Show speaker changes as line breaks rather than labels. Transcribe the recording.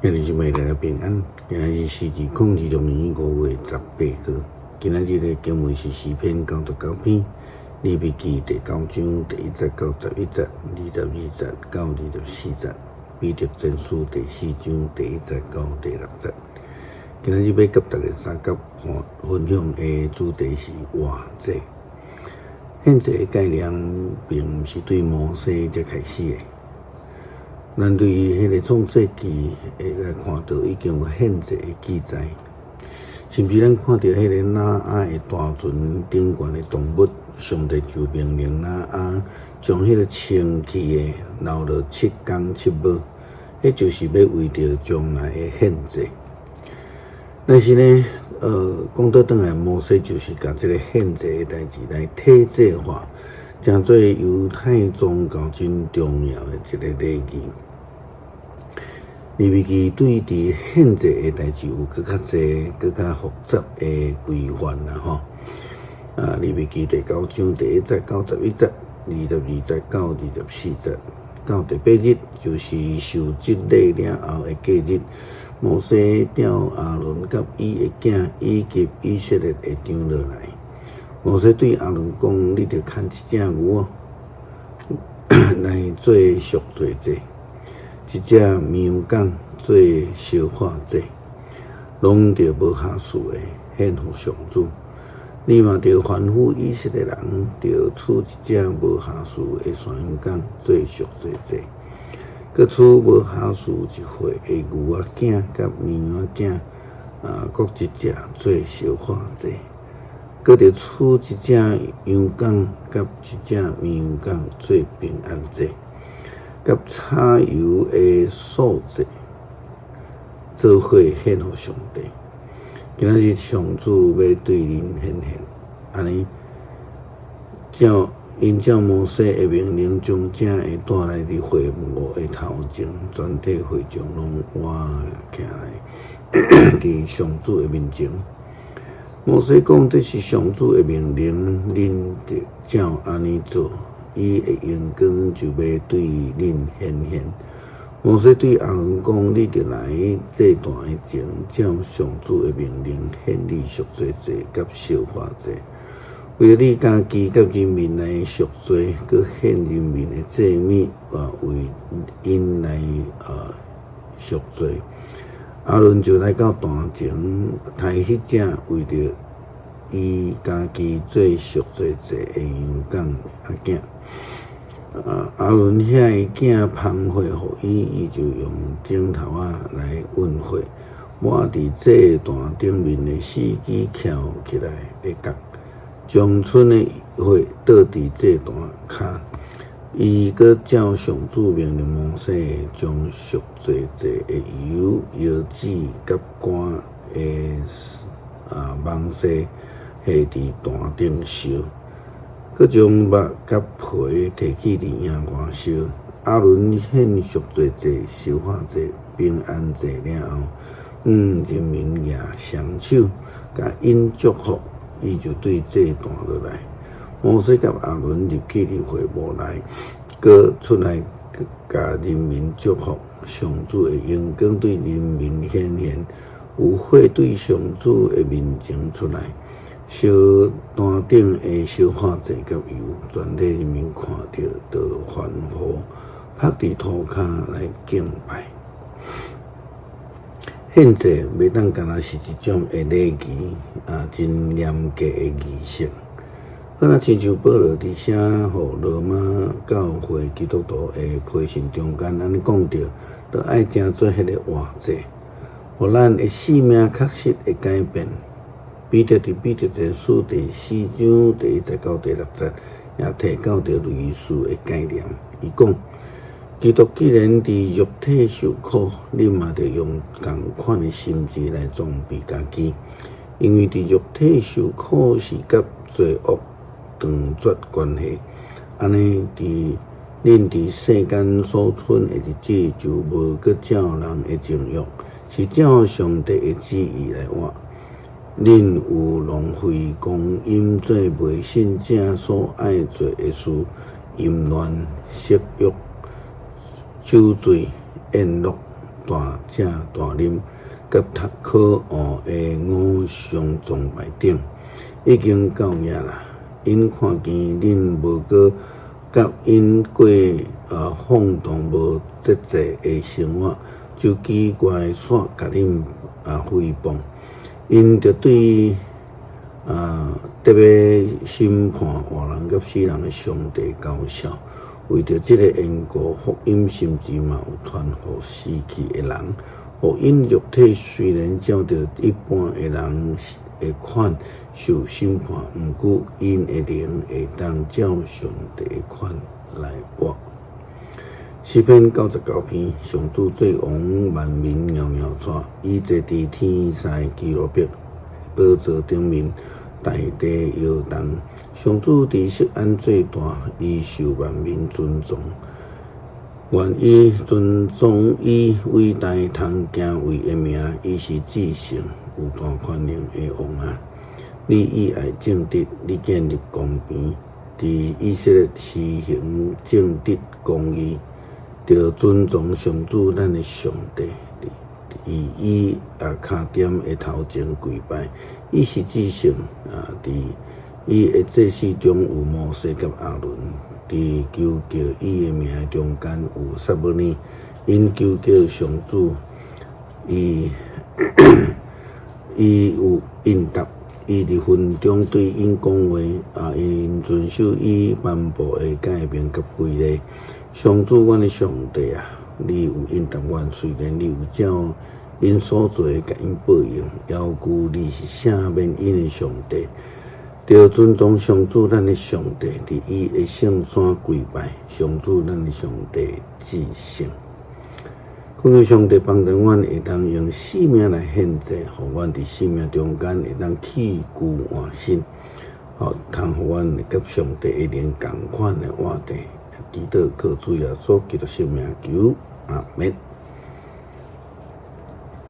兄弟姊妹大家平安，今仔日是2026年5月18號。今仔日的經文是詩篇99篇，利未記第九章第一節到11節，22節到24節，彼得前書第四章第一節到第六節。今仔日欲佮大家相佮分享的主題是活祭。獻祭的概念並毋是對摩西才開始的。咱對彼个創世記會來看到已經有獻祭的記載，甚至咱看著彼个挪亞的大船頂懸的動物，上帝就命令挪亞將彼个清氣的留落七工七晡，彼就是欲為著將來的獻祭。但是呢，講倒轉來，摩西就是共這个獻祭的代誌來體制化，成做猶太宗教真重要的一个禮儀。利未記對佇獻祭的代誌有閣較濟、閣較複雜的規範啦吼。啊，利未記第九章第一節到11節，22節到24節，到第八日就是受割禮了後的隔日，摩西調亞倫佮伊的囝以及以色列的長老來。摩西對亞倫講：你著牽一隻牛仔來做贖罪祭，一隻綿羊犅做燒化祭，攏著無瑕疵的獻予上主。你嘛著吩咐以色列人，著取一隻無瑕疵的山羊犅做贖罪祭，閣取無瑕疵一歲的牛仔囝佮綿羊仔囝，各一隻做燒化祭。閣著取一隻羊犅佮一隻綿羊犅做平安祭，佮炒油的素祭，做伙獻予上帝。今仔日上主欲對恁顯現，按呢照𪜶照摩西的命令，將這的帶來佇會幕的頭前，全體會眾攏倚起來，佇上主的面前。摩西講：這是上主的命令，恁著照按呢做，伊的榮光就欲對恁顯現。摩西對亞倫講：你著來祭壇的前，照上主的命令獻你贖罪祭佮燒化祭，為著你家己佮人民來贖罪，閣獻人民的祭物，為𪜶來贖罪。亞倫就來到壇前，刣彼隻為著伊家己做贖罪祭的羊犅仔囝。亞倫遐的囝捧血予伊，伊就用指頭仔來勻血，抹佇祭壇頂面的四支翹起來的角，將賰的血倒佇祭壇跤。伊閣照上主命令摩西，將贖罪祭的油、腰子佮肝的網紗下佇壇頂燒，閣將肉佮皮提去佇營外燒。亞倫獻贖罪祭、燒化祭、平安祭了後，人民舉雙手，共𪜶祝福，伊就對祭壇落來。摩西佮亞倫入去佇會幕內，閣出來共人民祝福。上主的榮光對人民顯現，有火對上主的面前出來，燒壇頂的燒化祭佮油，全體人民看著就歡呼，伏佇塗跤來敬拜。獻祭袂當干焦是一種的禮儀，真嚴格的儀式。好若親像保羅佇寫予羅馬教會基督徒的批信中間，按呢講著，著愛成做彼个活祭，予咱的性命確實會改變。彼得佇彼得前書第四章第一節到第六節，也提到著類似的概念。伊講，基督既然佇肉體受苦，恁嘛著用仝款的心志來裝備家己，因為佇肉體受苦是佮罪惡斷絕關係，按呢佇恁佇世間所賰的日子，就無閣照人的情欲，是照上帝的旨意來活。恁有浪費光陰做袂信者所愛做的事，淫亂、色欲、酒醉、宴樂，大食大啉，佮可惡的偶像崇拜等，已經到遐啦。𪜶看見恁無閣佮𪜶過放蕩無節制的生活，就奇怪煞共恁誹謗。𪜶著對得欲審判活人佮死人的上帝嘲笑。為著這个緣故，福音甚至嘛有傳予死去的人，予𪜶肉體雖然照著一般的人的款受審判，毋過𪜶的靈會當照上帝的款來活。詩篇99篇，上主做王，萬民搖搖掣，伊坐佇天使基路伯寶座頂面，大地搖動。上主佇錫安做大，伊受萬民尊崇。願意尊崇伊偉大通敬畏的名，伊是至聖有大權能的王啊！你喜愛正直，你建立公平，佇以色列施行正直公義，著尊崇上主咱的上帝，佇伊跤點的頭前跪拜。伊是至聖啊！佇伊的祭司中有摩西佮亞倫，佇求叫伊的名中間有撒母耳，𪜶求叫上主，伊有應答，伊佇雲中對𪜶講話，𪜶遵守伊頒布的誡命佮規例。上主，阮的上帝啊，你有應答阮，雖然你有照𪜶所做的共𪜶報應，猶舊你是赦免𪜶的上帝。著尊崇上主咱的上帝，佇伊的聖山跪拜，上主咱的上帝至聖。懇求上帝幫助阮會當用性命來獻祭，予阮佇生命中間會當棄舊換新，予通予阮會佮上帝的靈仝款的活著。祈禱靠主耶穌基督聖名求，阿門。